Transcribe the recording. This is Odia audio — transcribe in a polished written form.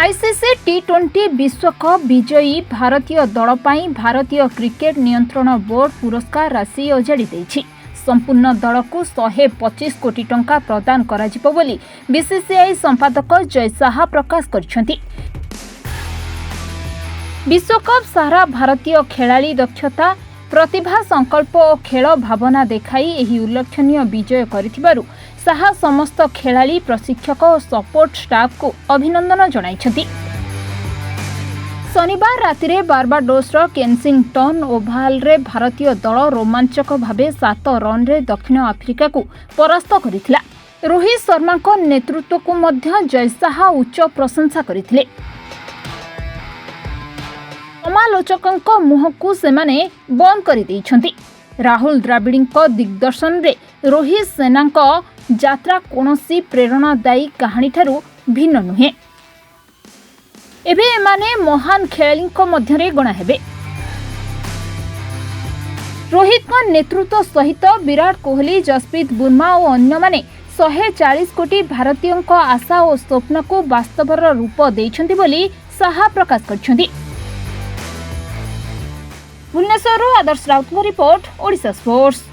ଆଇସିସି ଟି-20 ବିଶ୍ୱକପ୍ ବିଜୟୀ ଭାରତୀୟ ଦଳ ପାଇଁ ଭାରତୀୟ କ୍ରିକେଟ ନିୟନ୍ତ୍ରଣ ବୋର୍ଡ ପୁରସ୍କାର ରାଶି ଅଜାଡ଼ି ଦେଇଛି। ସମ୍ପୂର୍ଣ୍ଣ ଦଳକୁ 125 କୋଟି ଟଙ୍କା ପ୍ରଦାନ କରାଯିବ ବୋଲି ବିସିସିଆଇ ସମ୍ପାଦକ ଜୟ ଶାହା ପ୍ରକାଶ କରିଛନ୍ତି। ବିଶ୍ୱକପ୍ ସାରା ଭାରତୀୟ ଖେଳାଳି ଦକ୍ଷତା, ପ୍ରତିଭା, ସଂକଳ୍ପ ଓ ଖେଳ ଭାବନା ଦେଖାଇ ଏହି ଉଲ୍ଲେଖନୀୟ ବିଜୟ କରିଥିବାରୁ ଶାହା ସମସ୍ତ ଖେଳାଳି, ପ୍ରଶିକ୍ଷକ ଓ ସପୋର୍ଟ ଷ୍ଟାଫଙ୍କୁ ଅଭିନନ୍ଦନ ଜଣାଇଛନ୍ତି। ଶନିବାର ରାତିରେ ବାର୍ବାଡୋସ୍ର କେନ୍ସିଂଟନ୍ ଓଭାଲରେ ଭାରତୀୟ ଦଳ ରୋମାଞ୍ଚକ ଭାବେ 7 ରନ୍ରେ ଦକ୍ଷିଣ ଆଫ୍ରିକାକୁ ପରାସ୍ତ କରିଥିଲା। ରୋହିତ ଶର୍ମାଙ୍କ ନେତୃତ୍ୱକୁ ମଧ୍ୟ ଜୟ ଶାହା ଉଚ୍ଚ ପ୍ରଶଂସା କରିଥିଲେ। ସମାଲୋଚକଙ୍କ ମୁହଁକୁ ସେମାନେ ବନ୍ଦ କରିଦେଇଛନ୍ତି। ରାହୁଲ ଦ୍ରାବିଡ଼ଙ୍କ ଦିଗ୍ଦର୍ଶନରେ ରୋହିତ ସେନାଙ୍କ ଯାତ୍ରା କୌଣସି ପ୍ରେରଣାଦାୟୀ କାହାଣୀଠାରୁ ଭିନ୍ନ ନୁହେଁ। ଏବେ ଏମାନେ ମହାନ ଖେଳାଳିଙ୍କ ମଧ୍ୟରେ ଗଣା ହେବେ। ରୋହିତଙ୍କ ନେତୃତ୍ୱ ସହିତ ବିରାଟ କୋହଲି, ଜସପ୍ରୀତ ବୁମରା ଓ ଅନ୍ୟମାନେ 140 କୋଟି ଭାରତୀୟଙ୍କ ଆଶା ଓ ସ୍ୱପ୍ନକୁ ବାସ୍ତବର ରୂପ ଦେଇଛନ୍ତି ବୋଲି ଶାହା ପ୍ରକାଶ କରିଛନ୍ତି। ଭୁବନେଶ୍ୱରରୁ ଆଦର୍ଶ ରାଉତଙ୍କ ରିପୋର୍ଟ, ଓଡ଼ିଶା ସ୍ପୋର୍ଟସ।